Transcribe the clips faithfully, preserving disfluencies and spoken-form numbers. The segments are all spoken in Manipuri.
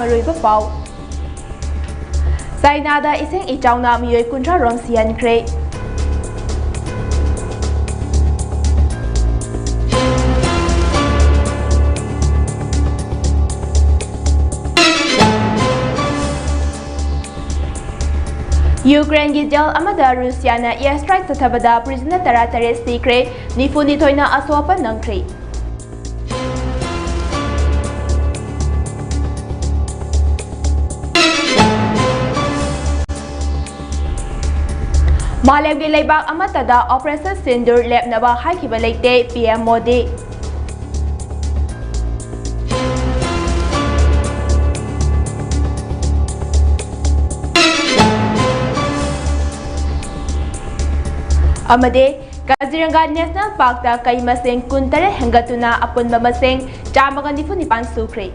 ꯃꯔꯨꯑꯣꯏꯕ ꯄꯥꯎ꯫ ꯆꯥꯏꯅꯥꯗ ꯏꯁꯤꯡ ꯏꯆꯥꯎꯅ ꯃꯤꯑꯣꯏ ꯀꯨꯟꯊ꯭ꯔꯥ ꯔꯣꯝ ꯁꯤꯍꯟꯈ꯭ꯔꯦ꯫ ꯌꯨꯀ꯭ꯔꯦꯟꯒꯤ ꯖꯦꯜ ꯑꯃꯗ ꯔꯨꯁꯤꯌꯥꯅ air strike ꯆꯠꯊꯕꯗ prisoner ꯇꯔꯥꯇꯔꯦꯠ ꯁꯤꯈ꯭ꯔꯦ, ꯅꯤꯐꯨꯅꯤꯊꯣꯏꯅ ꯑꯁꯣꯛ ꯑꯄꯟ ꯅꯪꯈ꯭ꯔꯦ꯫ ꯃꯥꯂꯦꯝꯒꯤ ꯂꯩꯕꯥꯛ ꯑꯃꯠꯇꯗ Operation Sindoor ꯂꯦꯞꯅꯕ ꯍꯥꯏꯈꯤꯕ ꯂꯩꯇꯦ, PM ꯃꯣꯗꯤ꯫ ꯑꯃꯗꯤ ꯀꯥꯖꯤꯔꯪꯒꯥ National Parkꯇ ꯀꯩ ꯃꯁꯤꯡ ꯀꯨꯟꯇꯔꯦꯠ ꯍꯦꯟꯒꯠꯇꯨꯅ ꯑꯄꯨꯟꯕ ꯃꯁꯤꯡ ꯆꯥꯝꯃꯒ ꯅꯤꯐꯨ ꯅꯤꯄꯥꯟ ꯁꯨꯈ꯭ꯔꯦ꯫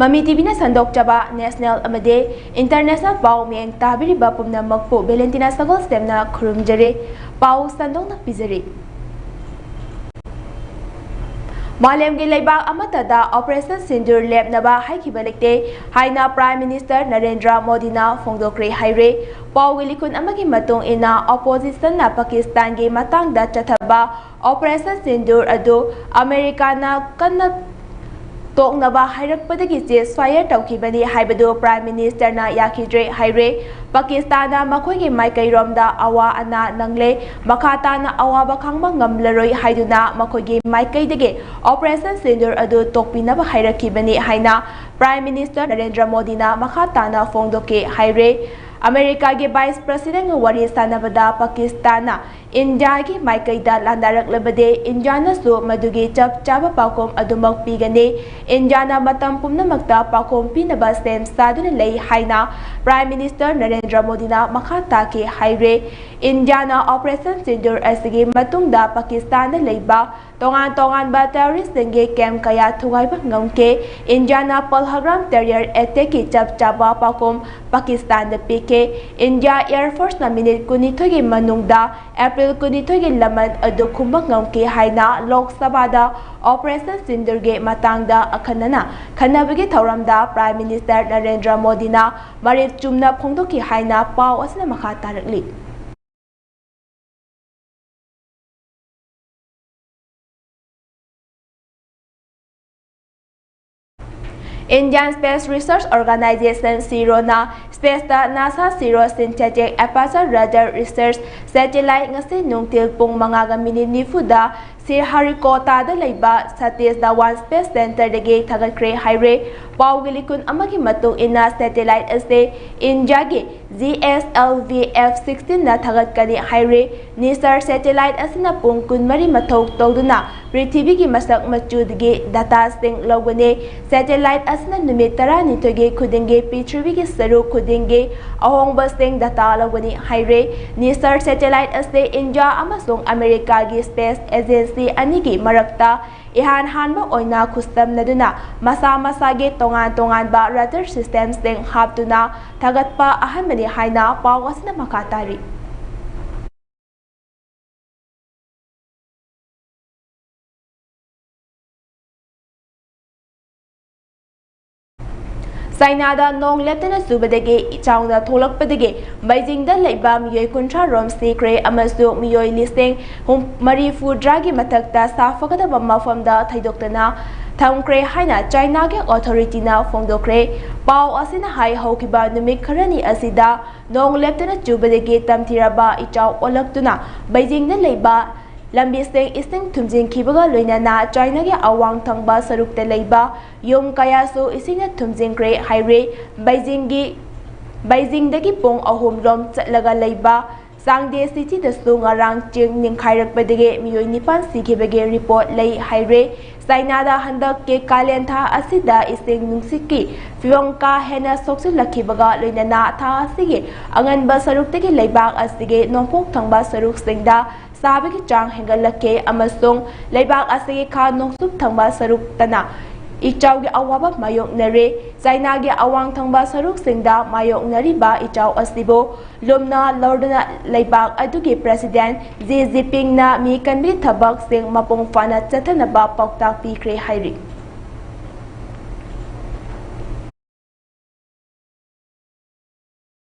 ꯃꯃꯤ ꯇꯤꯚꯤꯅ ꯁꯟꯗꯣꯛꯆꯕ national ꯑꯃꯗꯤ international ꯄꯥꯎ ꯃꯤꯠꯌꯦꯡ ꯇꯥꯕꯤꯔꯤꯕ ꯄꯨꯝꯅꯃꯛꯄꯨ ꯚꯦꯂꯦꯟꯇꯤꯅꯥ ꯁꯒꯣꯜꯁꯦꯝꯅ ꯈꯨꯔꯨꯝꯖꯔꯤ꯫ ꯄꯥꯎ ꯁꯟꯗꯣꯛꯅ ꯄꯤꯖꯔꯤ꯫ ꯃꯥꯂꯦꯝꯒꯤ ꯂꯩꯕꯥꯛ ꯑꯃꯠꯇꯗ Operation Sindoor ꯂꯦꯞꯅꯕ ꯍꯥꯏꯈꯤꯕ ꯂꯩꯇꯦ ꯍꯥꯏꯅ Prime Minister ꯅꯔꯦꯟꯗ꯭ꯔ ꯃꯣꯗꯤꯅ ꯐꯣꯡꯗꯣꯛꯈ꯭ꯔꯦ ꯍꯥꯏꯔꯦ꯫ ꯄꯥꯎꯒꯤ ꯂꯤꯈꯨꯟ ꯑꯃꯒꯤ ꯃꯇꯨꯡ ꯏꯟꯅ, oppositionꯅ ꯄꯥꯀꯤꯁꯇꯥꯟꯒꯤ ꯃꯇꯥꯡꯗ ꯆꯠꯊꯕ Operation Sindoor ꯑꯗꯨ ꯑꯃꯦꯔꯤꯀꯥꯅ ꯀꯟꯅ ꯇꯣꯛꯅꯕ ꯍꯥꯏꯔꯛꯄꯗꯒꯤ ceasefire ꯇꯧꯈꯤꯕꯅꯤ ꯍꯥꯏꯕꯗꯨ Prime Ministerꯅ ꯌꯥꯈꯤꯗ꯭ꯔꯦ ꯍꯥꯏꯔꯦ꯫ ꯄꯥꯀꯤꯁꯇꯥꯟꯅ ꯃꯈꯣꯏꯒꯤ ꯃꯥꯏꯀꯩꯔꯣꯝꯗ ꯑꯋꯥ ꯑꯅꯥ ꯅꯪꯂꯦ, ꯃꯈꯥ ꯇꯥꯅ ꯑꯋꯥꯕ ꯈꯥꯡꯕ ꯉꯝꯂꯔꯣꯏ ꯍꯥꯏꯗꯨꯅ ꯃꯈꯣꯏꯒꯤ ꯃꯥꯏꯀꯩꯗꯒꯤ Operation Sindoor ꯑꯗꯨ ꯇꯣꯛꯄꯤꯅꯕ ꯍꯥꯏꯔꯛꯈꯤꯕꯅꯤ ꯍꯥꯏꯅ Prime Minister ꯅꯔꯦꯟꯗ꯭ꯔ ꯃꯣꯗꯤꯅ ꯃꯈꯥ ꯇꯥꯅ ꯐꯣꯡꯗꯣꯛꯈꯤ ꯍꯥꯏꯔꯦ꯫ ꯑꯃꯦꯔꯤꯀꯥꯒꯤ Vice Presidentꯒ ꯋꯥꯔꯤ ꯁꯥꯟꯅꯕꯗ ꯄꯥꯀꯤꯁꯇꯥꯟꯅ ꯏꯟꯗꯤꯌꯥꯒꯤ ꯃꯥꯏꯀꯩꯗ ꯂꯥꯟꯗꯥꯔꯛꯂꯕꯗꯤ ꯏꯟꯗꯤꯌꯥꯅꯁꯨ ꯃꯗꯨꯒꯤ ꯆꯞ ꯆꯥꯕ ꯄꯥꯎꯈꯨꯝ ꯑꯗꯨꯃꯛ ꯄꯤꯒꯅꯤ꯫ ꯏꯟꯗꯤꯌꯥꯅ ꯃꯇꯝ ꯄꯨꯝꯅꯃꯛꯇ ꯄꯥꯎꯈꯨꯝ ꯄꯤꯅꯕ ꯁꯦꯝ ꯁꯥꯗꯨꯅ ꯂꯩ ꯍꯥꯏꯅ Prime Minister ꯅꯔꯦꯟꯗ꯭ꯔ ꯃꯣꯗꯤꯅ ꯃꯈꯥ ꯇꯥꯈꯤ ꯍꯥꯏꯔꯦ꯫ ꯏꯟꯗꯤꯌꯥꯅ Operation Sindoor ꯑꯁꯤꯒꯤ ꯃꯇꯨꯡꯗ ꯄꯥꯀꯤꯁꯇꯥꯟꯗ ꯂꯩꯕ ꯇꯣꯉꯥꯟ ꯇꯣꯉꯥꯟꯕ terroristꯁꯤꯡꯒꯤ camp ꯀꯌꯥ ꯊꯨꯒꯥꯏꯕ ꯉꯝꯈꯤ꯫ ꯏꯟꯗꯤꯌꯥꯅ Pahalgam terror attackꯀꯤ ꯆꯞ ꯆꯥꯕ ꯄꯥꯎꯈꯨꯝ ꯄꯥꯀꯤꯁꯇꯥꯟꯗ ꯄꯤꯈꯤ꯫ ꯏꯟꯗꯤꯌꯥ Air Forceꯅ ꯃꯤꯅꯤꯠ ꯀꯨꯟꯅꯤꯊꯣꯏꯒꯤ ꯃꯅꯨꯡꯗ ꯑꯦꯄ꯭ꯔꯤꯜ ꯀꯨꯟꯅꯤꯊꯣꯏꯒꯤ ꯂꯃꯟ ꯑꯗꯨ ꯈꯨꯝꯕ ꯉꯝꯈꯤ ꯍꯥꯏꯅ ꯂꯣꯛ ꯁꯚꯥꯗ Operation Sindoorꯒꯤ ꯃꯇꯥꯡꯗ ꯑꯈꯟꯅꯅ ꯈꯟꯅꯕꯒꯤ ꯊꯧꯔꯝꯗ Prime Minister ꯅꯔꯦꯟꯗ꯭ꯔ ꯃꯣꯗꯤꯅ ꯃꯔꯤꯛ ꯆꯨꯝꯅ ꯐꯣꯡꯗꯣꯛꯈꯤ ꯍꯥꯏꯅ ꯄꯥꯎ ꯑꯁꯤꯅ ꯃꯈꯥ ꯇꯥꯔꯛꯂꯤ꯫ Indian Space Research Organization, ꯏꯁꯔꯣꯅ spaceꯇ NASA ISRO Synthetic Aperture Radar Research satellite ꯉꯁꯤ ꯅꯨꯡꯊꯤꯜ ꯄꯨꯡ ꯃꯉꯥꯒ ꯃꯤꯅꯤꯠ ꯅꯤꯐꯨꯗ ꯁ꯭ꯔꯤꯍꯔꯤꯀꯣꯇꯥꯗ ꯂꯩꯕ ꯁꯇꯤꯁ ꯙꯋꯥꯟ Space Centreꯗꯒꯤ ꯊꯥꯒꯠꯈ꯭ꯔꯦ ꯍꯥꯏꯔꯦ꯫ ꯄꯥꯎꯒꯤ ꯂꯤꯀꯨꯟ ꯑꯃꯒꯤ ꯃꯇꯨꯡ ꯏꯟꯅ, satellite ꯑꯁꯤ ꯏꯟꯗꯤꯌꯥꯒꯤ G S L V F sixteenꯅ ꯊꯥꯒꯠꯀꯅꯤ ꯍꯥꯏꯔꯦ꯫ ꯅꯤꯁꯔ satellite ꯑꯁꯤꯅ ꯄꯨꯡ ꯀꯨꯟꯃꯔꯤ ꯃꯊꯧ ꯇꯧꯗꯨꯅ ꯄ꯭ꯔꯤꯊꯤꯕꯤꯒꯤ ꯃꯁꯛ ꯃꯆꯨꯗꯒꯤ dataꯁꯤꯡ ꯂꯧꯒꯅꯤ꯫ Satellite ꯑꯁꯤꯅ ꯅꯨꯃꯤꯠ ꯇꯔꯥꯅꯤꯊꯣꯏꯒꯤ ꯈꯨꯗꯤꯡꯒꯤ ꯄ꯭ꯔꯤꯊꯤꯕꯤꯒꯤ ꯁꯔꯨꯛ ꯈꯨꯗꯤꯡꯒꯤ ꯑꯍꯣꯡꯕꯁꯤꯡ data ꯂꯧꯒꯅꯤ ꯍꯥꯏꯔꯦ꯫ ꯅꯤꯁꯔ satellite ꯑꯁꯤ ꯏꯟꯗꯤꯌꯥ ꯑꯃꯁꯨꯡ ꯑꯃꯦꯔꯤꯀꯥꯒꯤ space agency ꯑꯅꯤꯒꯤ ꯃꯔꯛꯇ ꯏꯍꯥꯟ ꯍꯥꯟꯕ ꯑꯣꯏꯅ ꯈꯨꯠꯁꯝꯅꯗꯨꯅ ꯃꯁꯥ ꯃꯁꯥꯒꯤ ꯇꯣꯉꯥꯟ ꯇꯣꯉꯥꯟꯕ radar systemꯁꯤꯡ ꯍꯥꯞꯇꯨꯅ ꯊꯥꯒꯠꯄ ꯑꯍꯥꯟꯕꯅꯤ ꯍꯥꯏꯅ ꯄꯥꯎ ꯑꯁꯤꯅ ꯃꯈꯥ ꯇꯥꯔꯤ꯫ ꯆꯥꯏꯅꯥꯗ ꯅꯣꯡ ꯂꯦꯞꯇꯅ ꯆꯨꯕꯗꯒꯤ ꯏꯆꯥꯎꯅ ꯊꯣꯛꯂꯛꯄꯗꯒꯤ ꯕꯩꯖꯤꯡꯗ ꯂꯩꯕ ꯃꯤꯑꯣꯏ ꯀꯨꯟꯊ꯭ꯔꯥ ꯔꯣꯝ ꯁꯤꯈ꯭ꯔꯦ ꯑꯃꯁꯨꯡ ꯃꯤꯑꯣꯏ ꯂꯤꯁꯤꯡ ꯃꯔꯤꯐꯨꯗ꯭ꯔꯥꯒꯤ ꯃꯊꯛꯇ ꯁꯥꯐꯒꯗꯕ ꯃꯐꯝꯗ ꯊꯩꯗꯣꯛꯇꯅ ꯊꯝꯈ꯭ꯔꯦ ꯍꯥꯏꯅ ꯆꯥꯏꯅꯥꯒꯤ authorityꯅ ꯐꯣꯡꯗꯣꯛꯈ꯭ꯔꯦ꯫ ꯄꯥꯎ ꯑꯁꯤꯅ ꯍꯥꯏ, ꯍꯧꯈꯤꯕ ꯅꯨꯃꯤꯠ ꯈꯔꯅꯤ ꯑꯁꯤꯗ ꯅꯣꯡ ꯂꯦꯞꯇꯅ ꯆꯨꯕꯗꯒꯤ ꯇꯝꯊꯤꯔꯕ ꯏꯆꯥꯎ ꯑꯣꯜꯂꯛꯇꯨꯅ ꯕꯩꯖꯤꯡꯗ ꯂꯩꯕ ꯂꯝꯕꯤꯁꯤꯡ ꯏꯁꯤꯡ ꯊꯨꯝꯖꯤꯟꯈꯤꯕꯒ ꯂꯣꯏꯅꯅ ꯆꯥꯏꯅꯥꯒꯤ ꯑꯋꯥꯡ ꯊꯪꯕ ꯁꯔꯨꯛꯇ ꯂꯩꯕ ꯌꯨꯝ ꯀꯌꯥꯁꯨ ꯏꯁꯤꯡꯅ ꯊꯨꯝꯖꯤꯟꯈ꯭ꯔꯦ ꯍꯥꯏꯔꯦ꯫ ꯕꯩꯖꯤꯡꯒꯤ, ꯕꯩꯖꯤꯡꯗꯒꯤ ꯄꯨꯡ ꯑꯍꯨꯝ ꯔꯣꯝ ꯆꯠꯂꯒ ꯂꯩꯕ ꯆꯥꯟꯗꯦ ꯁꯤꯇꯤꯗꯁꯨ ꯉꯔꯥꯡ ꯆꯤꯡ ꯅꯤꯡꯈꯥꯏꯔꯛꯄꯗꯒꯤ ꯃꯤꯑꯣꯏ ꯅꯤꯄꯥꯟ ꯁꯤꯈꯤꯕꯒꯤ ꯔꯤꯄꯣꯔꯠ ꯂꯩ ꯍꯥꯏꯔꯦ꯫ ꯆꯥꯏꯅꯥꯗ ꯍꯟꯗꯛꯀꯤ ꯀꯥꯂꯦꯟ ꯊꯥ ꯑꯁꯤꯗ ꯏꯁꯤꯡ ꯅꯨꯡꯁꯤꯠꯀꯤ ꯐꯤꯕꯝ ꯀꯥ ꯍꯦꯟꯅ ꯁꯣꯛꯆꯤꯜꯂꯛꯈꯤꯕꯒ ꯂꯣꯏꯅꯅ ꯊꯥ ꯑꯁꯤꯒꯤ ꯑꯉꯟꯕ ꯁꯔꯨꯛꯇꯒꯤ ꯂꯩꯕꯥꯛ ꯑꯁꯤꯒꯤ ꯅꯣꯡꯄꯣꯛ ꯊꯪꯕ ꯁꯔꯨꯛꯁꯤꯡꯗ ꯁꯥꯕꯒꯤ ꯆꯥꯡ ꯍꯦꯟꯒꯠꯂꯛꯈꯤ ꯑꯃꯁꯨꯡ ꯂꯩꯕꯥꯛ ꯑꯁꯤꯒꯤ ꯈꯥ ꯅꯣꯡꯆꯨꯞ ꯊꯪꯕ ꯁꯔꯨꯛꯇꯅ ꯏꯆꯥꯎꯒꯤ ꯑꯋꯥꯕ ꯃꯥꯌꯣꯛꯅꯔꯦ꯫ ꯆꯥꯏꯅꯥꯒꯤ ꯑꯋꯥꯡ ꯊꯪꯕ ꯁꯔꯨꯛꯁꯤꯡꯗ ꯃꯥꯌꯣꯛꯅꯔꯤꯕ ꯏꯆꯥꯎ ꯑꯁꯤꯕꯨ ꯂꯨꯝꯅ ꯂꯧꯗꯨꯅ ꯂꯩꯕꯥꯛ ꯑꯗꯨꯒꯤ ꯄ꯭ꯔꯁꯤꯗꯦꯟ ꯖꯤ ꯖꯤꯄꯤꯡꯅ ꯃꯤ ꯀꯟꯕꯒꯤ ꯊꯕꯛꯁꯤꯡ ꯃꯄꯨꯡ ꯐꯥꯅ ꯆꯠꯊꯅꯕ ꯄꯥꯎꯇꯥꯛ ꯄꯤꯈ꯭ꯔꯦ ꯍꯥꯏꯔꯤ꯫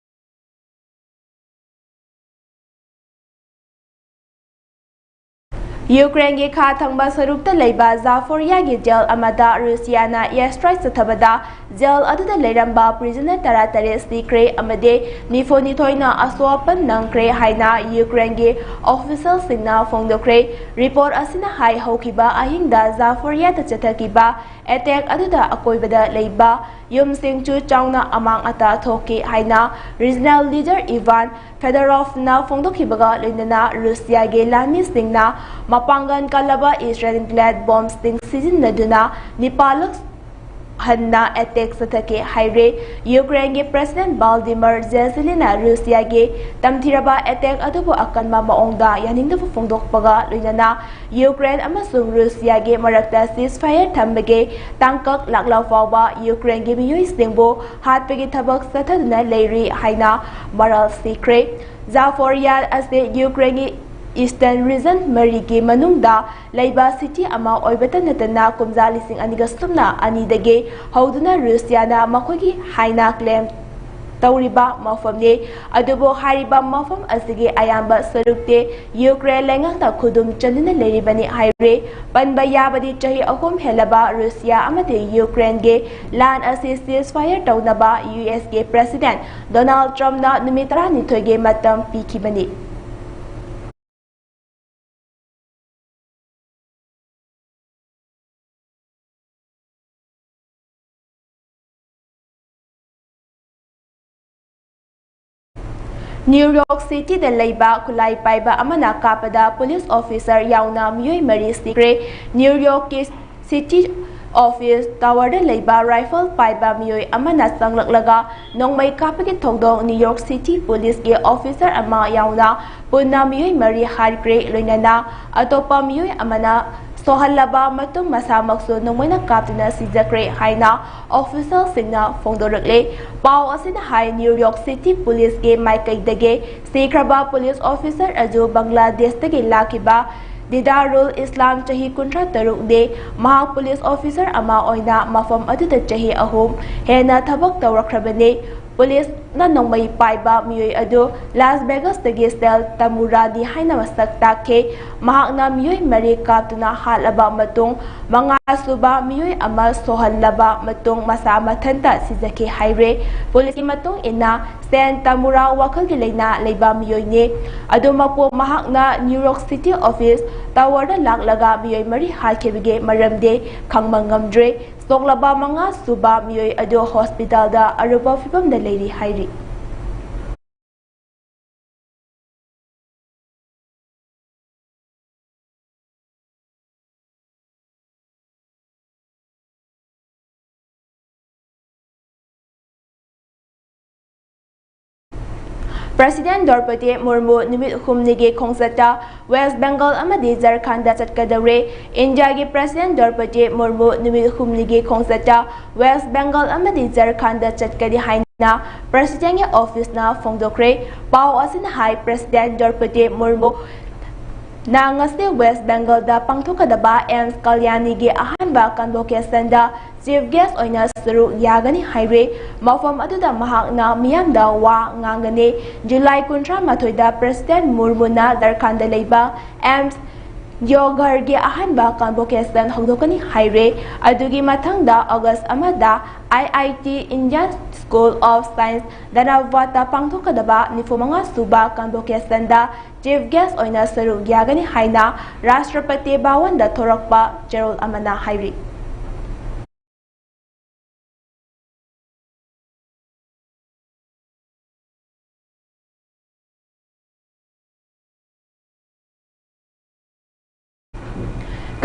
ꯌꯨꯀ꯭ꯔꯦꯟꯒꯤ ꯈꯥ ꯊꯪꯕ ꯁꯔꯨꯛꯇ ꯂꯩꯕ ꯖꯥꯐꯣꯔꯤꯌꯥꯒꯤ ꯖꯦꯜ ꯑꯃꯗ ꯔꯨꯁꯤꯌꯥꯅ air strike ꯆꯠꯊꯕꯗ ꯖꯦꯜ ꯑꯗꯨꯗ ꯂꯩꯔꯝꯕ prisoner ꯇꯔꯥꯇꯔꯦꯠ ꯁꯤꯈ꯭ꯔꯦ ꯑꯃꯗꯤ ꯅꯤꯐꯨꯅꯤꯊꯣꯏꯅ ꯑꯁꯣꯛ ꯑꯄꯟ ꯅꯪꯈ꯭ꯔꯦ ꯍꯥꯏꯅ ꯌꯨꯀ꯭ꯔꯦꯟꯒꯤ officialꯁꯤꯡꯅ ꯐꯣꯡꯗꯣꯛꯈ꯭ꯔꯦ꯫ Report ꯑꯁꯤꯅ ꯍꯥꯏ, ꯍꯧꯈꯤꯕ ꯑꯍꯤꯡꯗ ꯖꯥꯐꯣꯔꯤꯌꯥꯗ ꯆꯠꯊꯈꯤꯕ attack ꯑꯗꯨꯗ ꯑꯀꯣꯏꯕꯗ ꯂꯩꯕ ꯌꯨꯝꯁꯤꯡ ꯆꯨ ꯆꯥꯎꯅ ꯑꯃꯥꯡ ꯑꯇꯥ ꯊꯣꯛꯈꯤ ꯍꯥꯏꯅ regional leader Ivan Fedorovꯅ ꯐꯣꯡꯗꯣꯛꯈꯤꯕꯒ ꯂꯣꯏꯅꯅ ꯔꯨꯁꯤꯌꯥꯒꯤ ꯂꯥꯟꯃꯤꯁꯤꯡꯅ ꯃꯄꯥꯡꯒꯜ ꯀꯜꯂꯕ ironclad bombꯁꯤꯡ ꯁꯤꯖꯤꯟꯅꯗꯨꯅ ꯅꯤꯄꯥꯜꯂꯛ ꯍꯟꯅ attack ꯆꯠꯊꯈꯤ ꯍꯥꯏꯔꯦ꯫ ꯌꯨꯀ꯭ꯔꯦꯟꯒꯤ President Volodymyr Zelenskyꯅ ꯔꯨꯁꯤꯌꯥꯒꯤ ꯇꯝꯊꯤꯔꯕ attack ꯑꯗꯨꯕꯨ ꯑꯀꯟꯕ ꯃꯑꯣꯡꯗ ꯌꯥꯅꯤꯡꯗꯕ ꯐꯣꯡꯗꯣꯛꯄꯒ ꯂꯣꯏꯅꯅ ꯌꯨꯀ꯭ꯔꯦꯟ ꯑꯃꯁꯨꯡ ꯔꯨꯁꯤꯌꯥꯒꯤ ꯃꯔꯛꯇ ceasefire ꯊꯝꯕꯒꯤ ꯇꯥꯡꯀꯛ ꯂꯥꯛꯂ ꯐꯥꯎꯕ ꯌꯨꯀ꯭ꯔꯦꯟꯒꯤ ꯃꯤꯑꯣꯏꯁꯤꯡꯕꯨ ꯍꯥꯠꯄꯒꯤ ꯊꯕꯛ ꯆꯠꯊꯗꯨꯅ ꯂꯩꯔꯤ ꯍꯥꯏꯅ ꯃꯔꯥꯜ ꯁꯤꯈ꯭ꯔꯦ꯫ ꯖꯥꯐꯣꯔꯤꯌꯥ ꯑꯁꯤ ꯌꯨꯀ꯭ꯔꯦꯟꯒꯤ eastern region ꯃꯔꯤꯒꯤ ꯃꯅꯨꯡꯗ ꯂꯩꯕ city ꯑꯃ ꯑꯣꯏꯕꯇ ꯅꯠꯇꯅ ꯀꯨꯝꯖꯥ ꯂꯤꯁꯤꯡ ꯑꯅꯤꯒ ꯁꯨꯞꯅ ꯑꯅꯤꯗꯒꯤ ꯍꯧꯗꯨꯅ ꯔꯨꯁꯤꯌꯥꯅ ꯃꯈꯣꯏꯒꯤ ꯍꯥꯏꯅ claim ꯇꯧꯔꯤꯕ ꯃꯐꯝꯅꯤ꯫ ꯑꯗꯨꯕꯨ ꯍꯥꯏꯔꯤꯕ ꯃꯐꯝ ꯑꯁꯤꯒꯤ ꯑꯌꯥꯝꯕ ꯁꯔꯨꯛꯇꯤ ꯌꯨꯀ꯭ꯔꯦꯟ ꯂꯩꯉꯥꯛꯅ ꯈꯨꯗꯨꯝ ꯆꯟꯗꯨꯅ ꯂꯩꯔꯤꯕꯅꯤ ꯍꯥꯏꯔꯤ꯫ ꯄꯟꯕ ꯌꯥꯕꯗꯤ ꯆꯍꯤ ꯑꯍꯨꯝ ꯍꯦꯜꯂꯕ ꯔꯨꯁꯤꯌꯥ ꯑꯃꯗꯤ ꯌꯨꯀ꯭ꯔꯦꯟꯒꯤ ꯂꯥꯟ ꯑꯁꯤ ceasefire ꯇꯧꯅꯕ ꯌꯨ ꯑꯦꯁꯀꯤ President Donald Trumpꯅ ꯅꯨꯃꯤꯠ ꯇꯔꯥꯅꯤꯊꯣꯏꯒꯤ ꯃꯇꯝ ꯄꯤꯈꯤꯕꯅꯤ꯫ ꯅ꯭ꯌꯨ ꯌꯣꯔꯛ ꯁꯤꯇꯤꯗ ꯂꯩꯕ ꯈꯨꯠꯂꯥꯏ ꯄꯥꯏꯕ ꯑꯃꯅ ꯀꯥꯞꯄꯗ ꯄꯨꯂꯤꯁ ꯑꯣꯐꯤꯁꯥꯔ ꯌꯥꯎꯅ ꯃꯤꯑꯣꯏ ꯃꯔꯤ ꯁꯤꯈ꯭ꯔꯦ꯫ ꯅ꯭ꯌꯨ ꯌꯣꯔꯛꯀꯤ ꯁꯤꯇꯤ ꯑꯣꯐꯤꯁ ꯇꯥꯋꯔꯗ ꯂꯩꯕ ꯔꯥꯏꯐꯜ ꯄꯥꯏꯕ ꯃꯤꯑꯣꯏ ꯑꯃꯅ ꯆꯪꯂꯛꯂꯒ ꯅꯣꯡꯃꯩ ꯀꯥꯞꯄꯒꯤ ꯊꯧꯗꯣꯛ ꯅ꯭ꯌꯨ ꯌꯣꯔꯛ ꯁꯤꯇꯤ ꯄꯨꯂꯤꯁꯀꯤ ꯑꯣꯐꯤꯁꯥꯔ ꯑꯃ ꯌꯥꯎꯅ ꯄꯨꯟꯅ ꯃꯤꯑꯣꯏ ꯃꯔꯤ ꯍꯥꯠꯈ꯭ꯔꯦ꯫ ꯂꯣꯏꯅꯅ ꯑꯇꯣꯞꯄ ꯃꯤꯑꯣꯏ ꯑꯃꯅ ꯁꯣꯛꯍꯜꯂꯕ ꯃꯇꯨꯡ ꯃꯁꯥꯃꯛꯁꯨ ꯅꯣꯡꯃꯩꯅ ꯀꯥꯞꯇꯨꯅ ꯁꯤꯖꯈ꯭ꯔꯦ ꯍꯥꯏꯅ ꯑꯣꯐꯤꯁꯤꯌꯦꯜꯁꯤꯡꯅ ꯐꯣꯡꯗꯣꯔꯛꯂꯦ꯫ ꯄꯥꯎ ꯑꯁꯤꯅ ꯍꯥꯏ, ꯅ꯭ꯌꯨ ꯌꯣꯔꯛ ꯁꯤꯇꯤ ꯄꯨꯂꯤꯁꯀꯤ ꯃꯥꯏꯀꯩꯗꯒꯤ ꯁꯤꯈ꯭ꯔꯕ ꯄꯨꯂꯤꯁ ꯑꯣꯐꯤꯁꯥꯔ ꯑꯗꯨ ꯕꯪꯒ꯭ꯂꯥꯗꯦꯁꯇꯒꯤ ꯂꯥꯛꯈꯤꯕ ꯗꯤꯗꯥꯔꯨꯜ ꯏꯁꯂꯥꯝ, ꯆꯍꯤ ꯀꯨꯟꯊ꯭ꯔꯥ ꯇꯔꯨꯛꯅꯤ꯫ ꯃꯍꯥꯛ ꯄꯨꯂꯤꯁ ꯑꯣꯐꯤꯁꯥꯔ ꯑꯃ ꯑꯣꯏꯅ ꯃꯐꯝ ꯑꯗꯨꯗ ꯆꯍꯤ ꯑꯍꯨꯝ ꯍꯦꯟꯅ ꯊꯕꯛ ꯇꯧꯔꯛꯈ꯭ꯔꯕꯅꯤ꯫ ꯄꯨꯂꯤꯁꯅ ꯅꯣꯡꯃꯩ ꯄꯥꯏꯕ ꯃꯤꯑꯣꯏ ꯑꯗꯨ ꯂꯥꯁ ꯚꯦꯒꯥꯁꯇꯒꯤ ꯁꯦꯜ ꯇꯃꯨꯔꯥꯅꯤ ꯍꯥꯏꯅ ꯃꯁꯛ ꯇꯥꯛꯈꯤ꯫ ꯃꯍꯥꯛꯅ ꯃꯤꯑꯣꯏ ꯃꯔꯤ ꯀꯥꯞꯇꯨꯅ ꯍꯥꯠꯂꯕ ꯃꯇꯨꯡ, ꯃꯉꯥꯁꯨꯕ ꯃꯤꯑꯣꯏ ꯑꯃ ꯁꯣꯛꯍꯜꯂꯕ ꯃꯇꯨꯡ ꯃꯁꯥ ꯃꯊꯟꯇ ꯁꯤꯖꯈꯤ ꯍꯥꯏꯔꯦ꯫ ꯄꯨꯂꯤꯁꯀꯤ ꯃꯇꯨꯡ ꯏꯟꯅ, ꯁꯦꯟ ꯇꯃꯨꯔꯥ ꯋꯥꯈꯜꯒꯤ ꯂꯥꯏꯅꯥ ꯂꯩꯕ ꯃꯤꯑꯣꯏꯅꯤ꯫ ꯑꯗꯨꯃꯛꯄꯨ, ꯃꯍꯥꯛꯅ ꯅ꯭ꯌꯨ ꯌꯣꯔꯛ ꯁꯤꯇꯤ ꯑꯣꯐꯤꯁ ꯇꯥꯋꯔꯗ ꯂꯥꯛꯂꯒ ꯃꯤꯑꯣꯏ ꯃꯔꯤ ꯍꯥꯠꯈꯤꯕꯒꯤ ꯃꯔꯝꯗꯤ ꯈꯪꯕ ꯉꯝꯗ꯭ꯔꯤ꯫ ꯁꯣꯛꯂꯕ ꯃꯉꯥ ꯁꯨꯕ ꯃꯤꯑꯣꯏ ꯑꯗꯨ ꯍꯣꯁꯄꯤꯇꯥꯜꯗ ꯑꯔꯨꯕ ꯐꯤꯕꯝꯗ ꯂꯩꯔꯤ ꯍꯥꯏꯔꯤ꯫ ꯄ꯭ꯔꯁꯤꯗꯦꯟ ꯗ꯭ꯔꯧꯄꯗꯤ ꯃꯨꯔꯃꯨ ꯅꯨꯃꯤꯠ ꯍꯨꯝꯅꯤꯒꯤ ꯈꯣꯡꯆꯠꯇ ꯋꯦꯁ ꯕꯦꯡꯒꯜ ꯑꯃꯗꯤ ꯖꯔꯈꯟꯗ ꯆꯠꯀꯗꯧꯔꯦ꯫ ꯏꯟꯗꯤꯌꯥꯒꯤ ꯄ꯭ꯔꯁꯤꯗꯦꯟ ꯗ꯭ꯔꯧꯄꯗꯤ ꯃꯨꯔꯃꯨ ꯅꯨꯃꯤꯠ ꯍꯨꯝꯅꯤꯒꯤ ꯈꯣꯡꯆꯠꯇ ꯋꯦꯁ ꯕꯦꯡꯒꯜ ꯑꯃꯗꯤ ꯖꯔꯈꯟꯗ ꯆꯠꯀꯅꯤ ꯍꯥꯏꯅ ꯄ꯭ꯔꯁꯤꯗꯦꯟꯒꯤ ꯑꯣꯐꯤꯁꯅ ꯐꯣꯡꯗꯣꯛꯈ꯭ꯔꯦ꯫ ꯄꯥꯎ ꯑꯁꯤꯅ ꯍꯥꯏ, ꯄ꯭ꯔꯁꯤꯗꯦꯟ ꯗ꯭ꯔꯧꯄꯗꯤ ꯃꯨꯔꯃꯨ ꯅ ꯉꯁꯤ ꯋꯦꯁ ꯕꯦꯡꯒꯜꯗ ꯄꯥꯡꯊꯣꯛꯀꯗꯕ ꯑꯦꯝꯁ ꯀꯜꯌꯥꯅꯤꯒꯤ ꯑꯍꯥꯟꯕ ꯀꯟꯚꯣꯀꯦꯁꯟꯗ ꯆꯤꯐ ꯒꯦꯁ ꯑꯣꯏꯅ ꯁꯔꯨꯛ ꯌꯥꯒꯅꯤ ꯍꯥꯏꯔꯦ꯫ ꯃꯐꯝ ꯑꯗꯨꯗ ꯃꯍꯥꯛꯅ ꯃꯤꯌꯥꯝꯗ ꯋꯥ ꯉꯥꯡꯒꯅꯤ꯫ ꯖꯨꯂꯥꯏ ꯀꯨꯟꯊ꯭ꯔꯥ ꯃꯥꯊꯣꯏꯗ ꯄ꯭ꯔꯁꯤꯗꯦꯟ ꯃꯨꯔꯃꯨꯅ ꯗꯔꯈꯟꯗ ꯂꯩꯕ ꯑꯦꯝꯁ ꯗꯤꯌꯣꯘꯔꯒꯤ ꯑꯍꯥꯟꯕ ꯀꯟꯚꯣꯀꯦꯁꯟ ꯍꯧꯗꯣꯛꯀꯅꯤ ꯍꯥꯏꯔꯦ꯫ ꯑꯗꯨꯒꯤ ꯃꯊꯪꯗ ꯑꯣꯒꯁ ꯑꯃꯗ I I T, Indian School of Science, ꯙꯅꯕꯥꯗꯇ ꯄꯥꯡꯊꯣꯛꯀꯗꯕ ꯅꯤꯐꯨ ꯃꯉꯥ ꯁꯨꯕ ꯀꯟꯚꯣꯀꯦꯁꯟꯗ ꯆꯤꯐ ꯒꯦꯁ ꯑꯣꯏꯅ ꯁꯔꯨꯛ ꯌꯥꯒꯅꯤ ꯍꯥꯏꯅ ꯔꯥꯁꯇ꯭ꯔꯄꯇꯤ ꯚꯋꯟꯗ ꯊꯣꯔꯛꯄ ꯆꯦꯔꯣꯜ ꯑꯃꯅ ꯍꯥꯏꯔꯤ꯫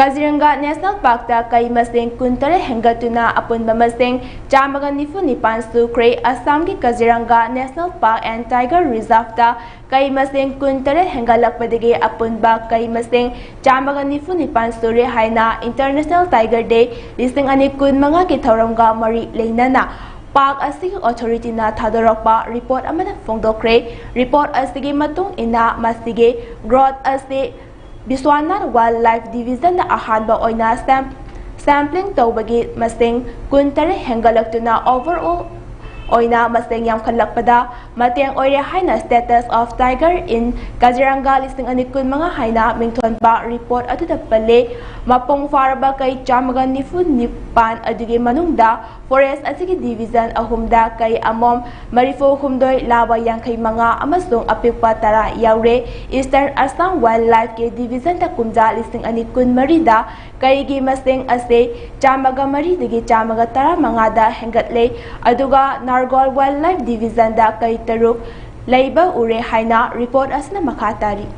ꯀꯥꯖꯤꯔꯪꯒꯥ ꯅꯦꯁꯅꯦꯜ ꯄꯥꯔꯛꯇ ꯀꯩ ꯃꯁꯤꯡ ꯀꯨꯟꯇꯔꯦꯠ ꯍꯦꯟꯒꯠꯇꯨꯅ ꯑꯄꯨꯟꯕ ꯃꯁꯤꯡ ꯆꯥꯝꯃꯒ ꯅꯤꯐꯨ ꯅꯤꯄꯥꯟ ꯁꯨꯈ꯭ꯔꯦ꯫ ꯑꯁꯥꯝꯒꯤ ꯀꯥꯖꯤꯔꯪꯒꯥ ꯅꯦꯁꯅꯦꯜ ꯄꯥꯔꯛ ꯑꯦꯟ ꯇꯥꯏꯒꯔ ꯔꯤꯖꯥꯔꯚꯇ ꯀꯩ ꯃꯁꯤꯡ ꯀꯨꯟꯇꯔꯦꯠ ꯍꯦꯟꯒꯠꯂꯛꯄꯗꯒꯤ ꯑꯄꯨꯟꯕ ꯀꯩ ꯃꯁꯤꯡ ꯆꯥꯝꯃꯒ ꯅꯤꯐꯨ ꯅꯤꯄꯥꯟ ꯁꯨꯔꯦ ꯍꯥꯏꯅ ꯏꯟꯇꯔꯅꯦꯁꯅꯦꯜ ꯇꯥꯏꯒꯔ ꯗꯦ ꯂꯤꯁꯤꯡ ꯑꯅꯤ ꯀꯨꯟꯃꯉꯥꯒꯤ ꯊꯧꯔꯝꯒ ꯃꯔꯤ ꯂꯩꯅꯅ ꯄꯥꯔꯛ ꯑꯁꯤꯒꯤ ꯑꯣꯊꯣꯔꯤꯇꯤꯅ ꯊꯥꯗꯣꯔꯛꯄ ꯔꯤꯄꯣꯔꯠ ꯑꯃꯅ ꯐꯣꯡꯗꯣꯛꯈ꯭ꯔꯦ꯫ ꯔꯤꯄꯣꯔꯠ ꯑꯁꯤꯒꯤ ꯃꯇꯨꯡ ꯏꯟꯅ ꯃꯁꯤꯒꯤ ꯒ꯭ꯔꯣꯊ ꯑꯁꯤ ꯕꯤꯁ꯭ꯋꯥꯅꯥꯊ ꯋꯥꯏꯜꯗ ꯂꯥꯏꯐ ꯗꯤꯕꯤꯖꯟꯗ ꯑꯍꯥꯟꯕ ꯑꯣꯏꯅ ꯁꯦꯝ-, ꯁꯦꯝꯄ꯭ꯂꯤꯡ ꯇꯧꯕꯒꯤ ꯃꯁꯤꯡ ꯀꯨꯟꯇꯔꯦꯠ ꯍꯦꯟꯒꯠꯂꯛꯇꯨꯅ ꯑꯣꯚꯔꯑꯣꯜ ꯑꯣꯏꯅ ꯃꯁꯤꯡ ꯌꯥꯝꯈꯠꯂꯛꯄꯗ ꯃꯇꯦꯡ ꯑꯣꯏꯔꯦ ꯍꯥꯏꯅ Status of Tiger in Kaziranga ꯂꯤꯁꯤꯡ ꯑꯅꯤ ꯀꯨꯟꯃꯉꯥ ꯍꯥꯏꯅ ꯃꯤꯡꯊꯣꯟꯕ ꯔꯤꯄꯣꯔꯠ ꯑꯗꯨꯗ ꯄꯜꯂꯤ꯫ ꯃꯄꯨꯡ ꯐꯥꯔꯕ ꯀꯩ ꯆꯥꯝꯃꯒ ꯅꯤꯐꯨ ꯅꯤꯄꯥꯟ ꯑꯗꯨꯒꯤ ꯃꯅꯨꯡꯗ ꯐꯣꯔꯦꯁ꯭ꯠ ꯑꯁꯤꯒꯤ ꯗꯤꯕꯤꯖꯟ ꯑꯍꯨꯝꯗ ꯀꯩ ꯑꯃꯣꯝ ꯃꯔꯤꯐꯨ ꯍꯨꯝꯗꯣꯏ, ꯂꯥꯕ ꯌꯥꯡꯈꯩ ꯃꯉꯥ ꯑꯃꯁꯨꯡ ꯑꯄꯤꯛꯄ ꯇꯔꯥ ꯌꯥꯎꯔꯦ꯫ ꯏꯁꯇꯔꯟ ꯑꯁꯥꯝ ꯋꯥꯏꯜꯗ ꯂꯥꯏꯐꯀꯤ ꯗꯤꯕꯤꯖꯟꯗ ꯀꯨꯝꯖꯥ ꯂꯤꯁꯤꯡ ꯑꯅꯤ ꯀꯨꯟꯃꯔꯤꯗ ꯀꯩꯒꯤ ꯃꯁꯤꯡ ꯑꯁꯤ ꯆꯥꯝꯃꯒ ꯃꯔꯤꯗꯒꯤ ꯆꯥꯝꯃꯒ ꯇꯔꯥꯃꯉꯥꯗ ꯍꯦꯟꯒꯠꯂꯦ, ꯑꯗꯨꯒ ꯅꯥꯔꯒꯣꯜ ꯋꯥꯏꯜꯗ ꯂꯥꯏꯐ ꯗꯤꯕꯤꯖꯟꯗ ꯀꯩ ꯇꯔꯨꯛ ꯂꯩꯕ ꯎꯔꯦ ꯍꯥꯏꯅ ꯔꯤꯄꯣꯔꯠ ꯑꯁꯤꯅ ꯃꯈꯥ ꯇꯥꯔꯤ꯫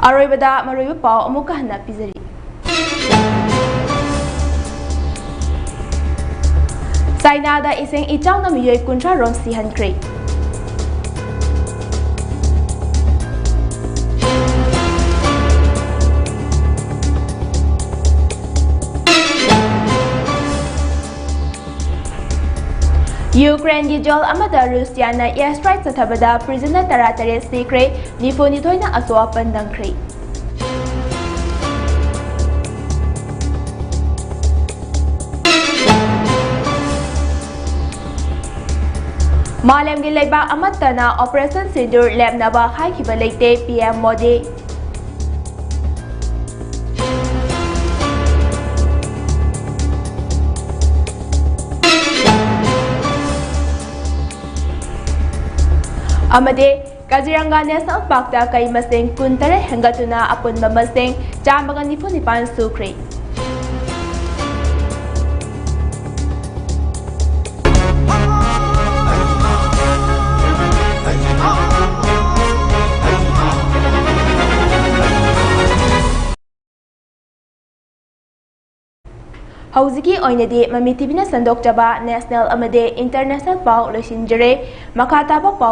ꯑꯔꯣꯏꯕꯗ ꯃꯔꯨꯑꯣꯏꯕ ꯄꯥꯎ ꯑꯃꯨꯛꯀ ꯍꯟꯅ ꯄꯤꯖꯔꯤ꯫ ꯆꯥꯏꯅꯥꯗ ꯏꯁꯤꯡ ꯏꯆꯥꯎꯅ ꯃꯤꯑꯣꯏ ꯀꯨꯟꯊ꯭ꯔꯥ ꯔꯣꯝ ꯁꯤꯍꯟꯈ꯭ꯔꯦ꯫ ꯌꯨꯀ꯭ꯔꯦꯟꯒꯤ ꯖꯦꯜ ꯑꯃꯗ ꯔꯨꯁꯤꯌꯥꯅ air strike ꯆꯠꯊꯕꯗ prisoner ꯇꯔꯥꯇꯔꯦꯠ ꯁꯤꯈ꯭ꯔꯦ, ꯅꯤꯐꯨꯅꯤꯊꯣꯏꯅ ꯑꯁꯣꯛ ꯑꯄꯟ ꯅꯪꯈ꯭ꯔꯦ꯫ ꯃꯥꯂꯦꯝꯒꯤ ꯂꯩꯕꯥꯛ ꯑꯃꯠꯇꯅ Operation Sindoor ꯂꯦꯞꯅꯕ ꯍꯥꯏꯈꯤꯕ ꯂꯩꯇꯦ, PM ꯃꯣꯗꯤ꯫ ꯑꯃꯗꯤ ꯀꯥꯖꯤꯔꯪꯒꯥ ꯅꯦꯁꯅꯦꯜ ꯄꯥꯔꯛꯇ ꯀꯩ ꯃꯁꯤꯡ ꯀꯨꯟꯇꯔꯦꯠ ꯍꯦꯟꯒꯠꯇꯨꯅ ꯑꯄꯨꯟꯕ ꯃꯁꯤꯡ ꯆꯥꯝꯃꯒ ꯅꯤꯐꯨ ꯅꯤꯄꯥꯟ ꯁꯨꯈ꯭ꯔꯦ꯫ ꯍꯧꯖꯤꯛꯀꯤ ꯑꯣꯏꯅꯗꯤ ꯃꯃꯤ ꯇꯤꯚꯤꯅ ꯁꯟꯗꯣꯛꯆꯕ ꯅꯦꯁꯅꯦꯜ ꯑꯃꯗꯤ ꯏꯟꯇꯔꯅꯦꯁꯅꯦꯜ ꯄꯥꯎ ꯂꯣꯏꯁꯤꯟꯖꯔꯦ꯫ ꯃꯈꯥ ꯇꯥꯕ ꯄꯥꯎ